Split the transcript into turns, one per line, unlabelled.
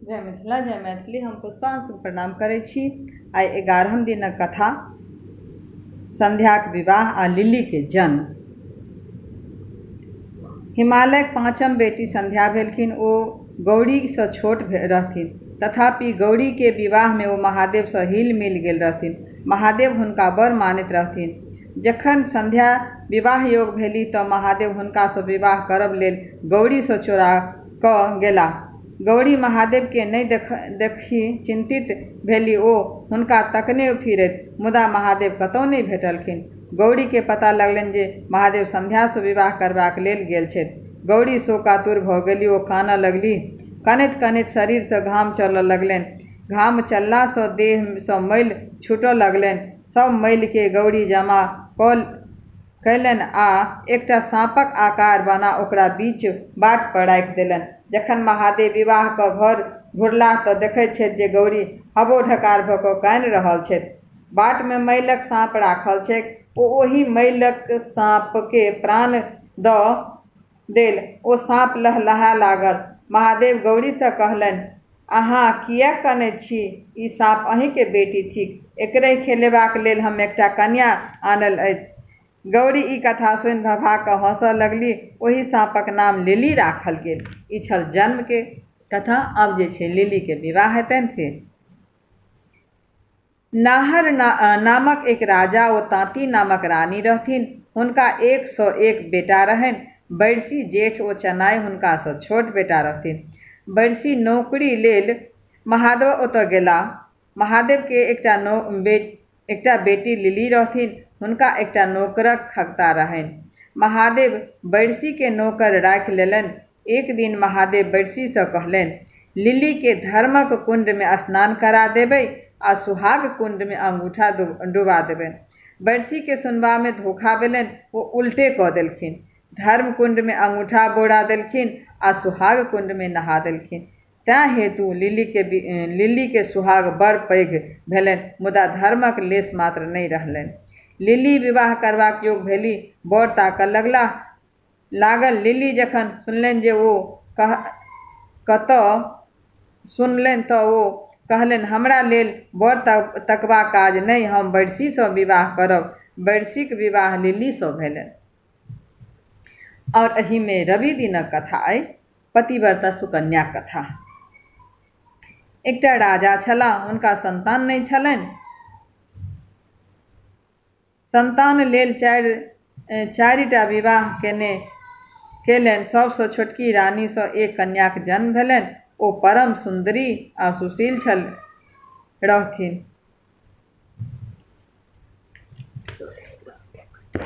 जय मिथिला, जय मैथिली। हम पुष्पांशु प्रणाम करै छी। आइ 11म दिनक कथा, संध्याक विवाह आ लिलीके जन्म। हिमालयक पाँचम बेटी संध्या भेलखिन। ओ गौरीसँ छोट रहथिन, तथापि गौरीके विवाहमे ओ महादेवसँ हिल मिल गेल रहथिन। महादेव हुनका बड़ मानैत रहथिन। जखन संध्या विवाह योग भेली तऽ महादेव हुनकासँ विवाह करब लेल गौरीसँ चोरा कऽ गेलाह। गौरी महादेवकेँ नहि देखि चिन्तित भेली। ओ हुनका तकने फिरथि, मुदा महादेव कतौ नहि भेटलखिन। गौरीकेँ पता लगलनि जे महादेव संध्यासँ विवाह करबाक लेल गेल छथि। गौरी शोकातुर भऽ गेली। ओ कानऽ लगलीह। कनैत कनैत शरीरसँ घाम चलऽ लगलनि। घाम चललासँ देहसँ मैल छूटऽ लगलनि। सभ मैलकेँ गौरी जमा कऽ कयलनि आ एकटा साँपक आकार बना ओकरा बीच बाट पर राखि देलनि। जखन महादेव विवाह कऽ घर घुरलाह तऽ देखैत छथि जे गौरी हबोढकार भऽ कऽ कानि रहल छथि। बाटमे मैलक साँप राखल छैक। ओ ओहि मैलक साँपकेँ प्राण दऽ देल। ओ साँप लहलहाय लागल। महादेव गौरीसँ कहलनि, अहाँ किएक कनैत छी? ई साँप अहीँक बेटी थिक। एकरहि खेलेबाक लेल हम एकटा कन्या आनल अछि। गौरी ई कथा सुनि भभा कऽ हँसऽ लगली। ओहि साँपक नाम लिली राखल गेल। ई छल जन्मके कथा। आब जे छै लिलीके विवाह हेतनि से। नाहर नामक एक राजा ओ ताँती नामक रानी रहथिन। हुनका 101 बेटा रहनि। बैरसी जेठ ओ चनाइ हुनकासँ छोट बेटा रहथिन। बैरसी नौकरी लेल महादेव ओतऽ गेलाह। महादेवके एकटा बेटी लिली रहथिन। हुनका एकटा नोकरक खगता रहनि। महादेव बैरसीके नोकर राखि लेलनि। एक दिन महादेव बैरसीसँ कहलनि, लिलीके धर्मक कुण्डमे स्नान करा देबै आ सुहाग कुण्डमे अङ्गूठा डुबा देबनि। बैरसीके सुनबामे धोखा भेलनि। ओ उल्टे कऽ देलखिन। धर्म कुण्डमे अङ्गूठा बोरा देलखिन आ सुहाग कुण्डमे नहा देलखिन। तेँ हेतु लिलीके सुहाग बड़ पैघ भेलनि, मुदा धर्मक लेश मात्र नहि रहलनि। लिली विवाह करबाक योग्य भेली। वर ताकऽ लगलाह। लागल। लिली जखन सुनलनि जे ओ कतऽ सुनलनि तऽ ओ कहलनि, हमरा लेल वर तकबाक काज नहि, हम बैरसीसँ विवाह करब। बैरसीक विवाह लिलीसँ भेलनि। आओर एहिमे रवि दिनक कथा अइ, पतिव्रता सुकन्याक कथा। एकटा राजा छलाह, हुनका सन्तान नहि छलनि। सन्तान लेल चारिटा विवाह केलनि। सभसँ छोटकी रानीसँ एक कन्याक जन्म भेलनि। ओ परम सुन्दरी आ सुशील रहथिन।